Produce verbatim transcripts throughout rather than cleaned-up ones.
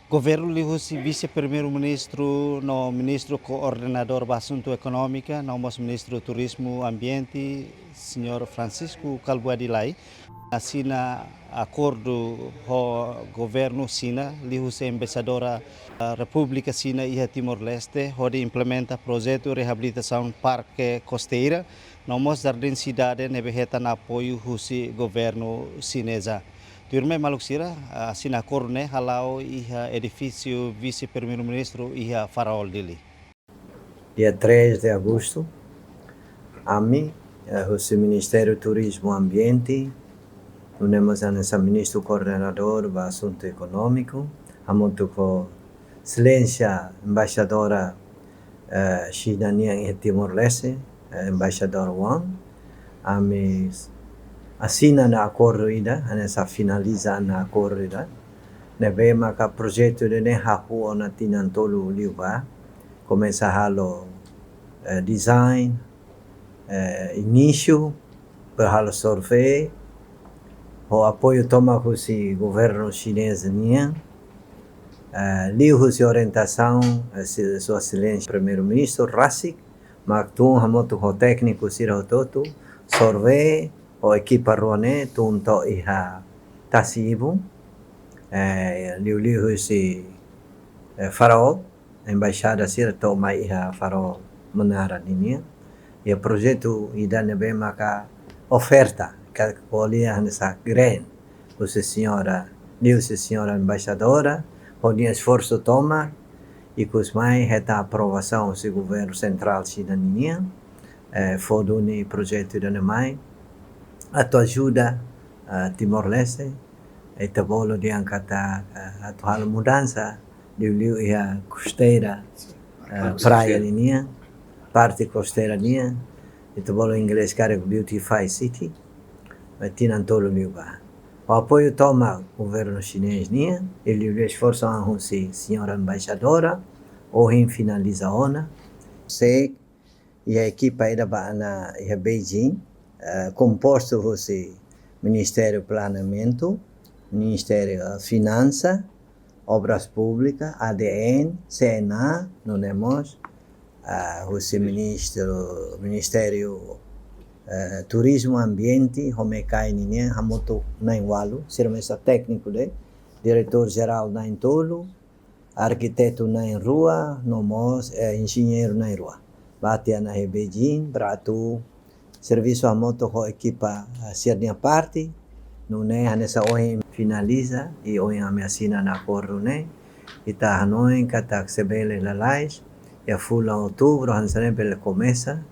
Governu liuhusi Vise-Primeiru-Ministru no Ministru Koordenadór ba Asuntu Ekonómika, no mós Ministru Turizmu Ambiente, Señór Francisco Kalbuadi Lay, asina akordu ho governu Xina, liuhusi Embaixadora, ah, Repúblika Xina iha Timor-Leste, hodi implementa projetu reabilitasaun Parke Kosteira, no mós Jardín Sidade ne'ebé hetan apoiu husi governu xineza. Tuirmai maluk sira, ah, asina akordu ne'e hala'o iha edifísiu Vise-Primeiru-Ministru iha Faraol, Dili. Dia três de agosto, ami, eh, husi Ministériu Turizmu Ambiente, nune'e mós hanesan Ministru Koordenadór ba Asuntu Ekonómiku, hamutuk ho Exelénsia Embaixadora, eh, Xina nian iha Timor-Leste, eh, Embaixadór Wang, ami asina ona akordu ida, hanesan finaliza ona akordu ida, ne'ebé maka projetu ida-ne'e hahú ona tinan tolu liubá, komesa halo, eh, design, eh, inísiu, depois halo survey, ho apoiu tomak husi governu xineza nian, eh, liuhusi orientasaun, eh, si-, Sua Exelénsia Primeiru-Ministru rasik, mak tun hamutuk ho tékniku sira hotu-hotu, survey, ho ekipa rua ne'e, tun to'o iha tasi ibun, eh, liuliu husi, eh, Faraol, embaixada sira to'o mai iha Faraol Menara ninian. Iha projetu ida ne'ebé maka oferta, ka ko'alia hanesan grant, husi señora, liuhusi señora embaixadora, ho nia esforsu tomak, ikus mai hetan aprovasaun husi governu sentrál Xina ninian, eh, fó duni projetu ida-ne'e mai, atu ajuda, eh, Timor-Leste, ita bolu dehan katak, eh, atu halo mudansa, liuliu iha kosteira, eh, parte praia kosteira ninian, parte kosteira nian, ita bolu inglés karik beautify city, eh, tinan tolu liubá. Ho apoiu tomak governu xineza nian, i liuliu esforsu an husi señora embaixadora, ohin finaliza ona. Se iha ekipa ida ba ona iha Beijing, eh, kompostu husi Ministériu Planeamentu, Ministériu, eh, Finansa, Obras Públika, A D N, C N A, nune'e mós, eh, husi Ministru, Ministériu, eh, Turizmu, Ambiente, ho MCAE ninian, hamutuk na'in ualu, sira mesak tékniku de'it, Diretór Jerál na'in tolu, arkitetu na'in rua, no mós, eh, enjeñeiru na'in rua. Bá tiha ona iha Beijing, para atu servisu hamutuk ho ekipa, eh, sira-nia parte, nune'e hanesan ohin finaliza, i ohin ami asina ona akordu ne'e, ita hanoin katak se bele lalais, iha fulan outubru, hanesan ne'e bele komesa,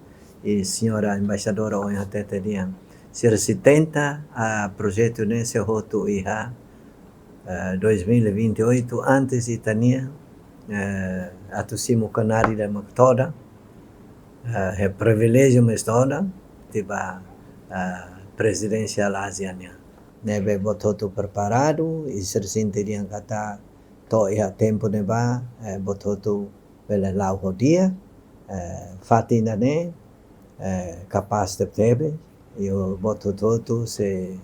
i señora embaixadora ohin hatete dehan, sira sei tenta, ah, projetu ne'e sei hotu iha, eh, dois mil e vinte e oito, antes ita-nia, eh, atu simu knaar ida mak todan, eh, iha priviléjiu mós todan, tiha ba, eh, Prezidénsia ASEAN nian. Ne'ebé buat hotu preparadu, i sira sente dehan katak to'o iha tempu ne'ebá, eh, buat hotu bele la'o ho di'ak, eh, fatin ida-ne'e, eh, kapás tebetebes, i buat hotu-hotu sei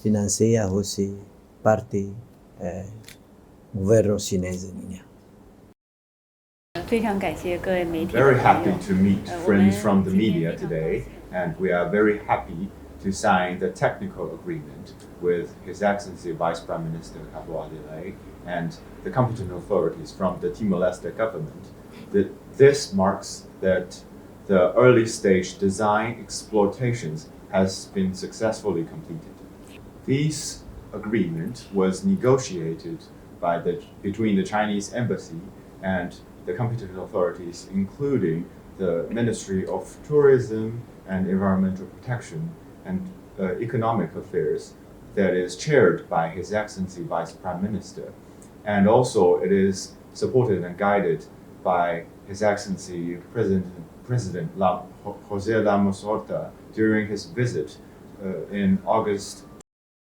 finansia husi parte, eh, governu xineza ninian. 非常感谢各位媒体的朋友。 Very happy to meet 呃，我 friends 们 from the 今天 media 非常高 today, 兴。 and we are very happy to sign the technical agreement with His Excellency Vice Prime Minister Kalbuadi Lay and the competent authorities from the Timor-Leste government. That this marks that the early stage design exploitations has been successfully completed. This agreement was negotiated by the, between the Chinese embassy and the competent authorities, including the Ministry of Tourism and Environmental Protection and, uh, Economic Affairs, that is chaired by His Excellency Vice Prime Minister. And also, it is supported and guided by His Excellency President, President Lam-, Ho-, José Ramos Horta during his visit, uh, in August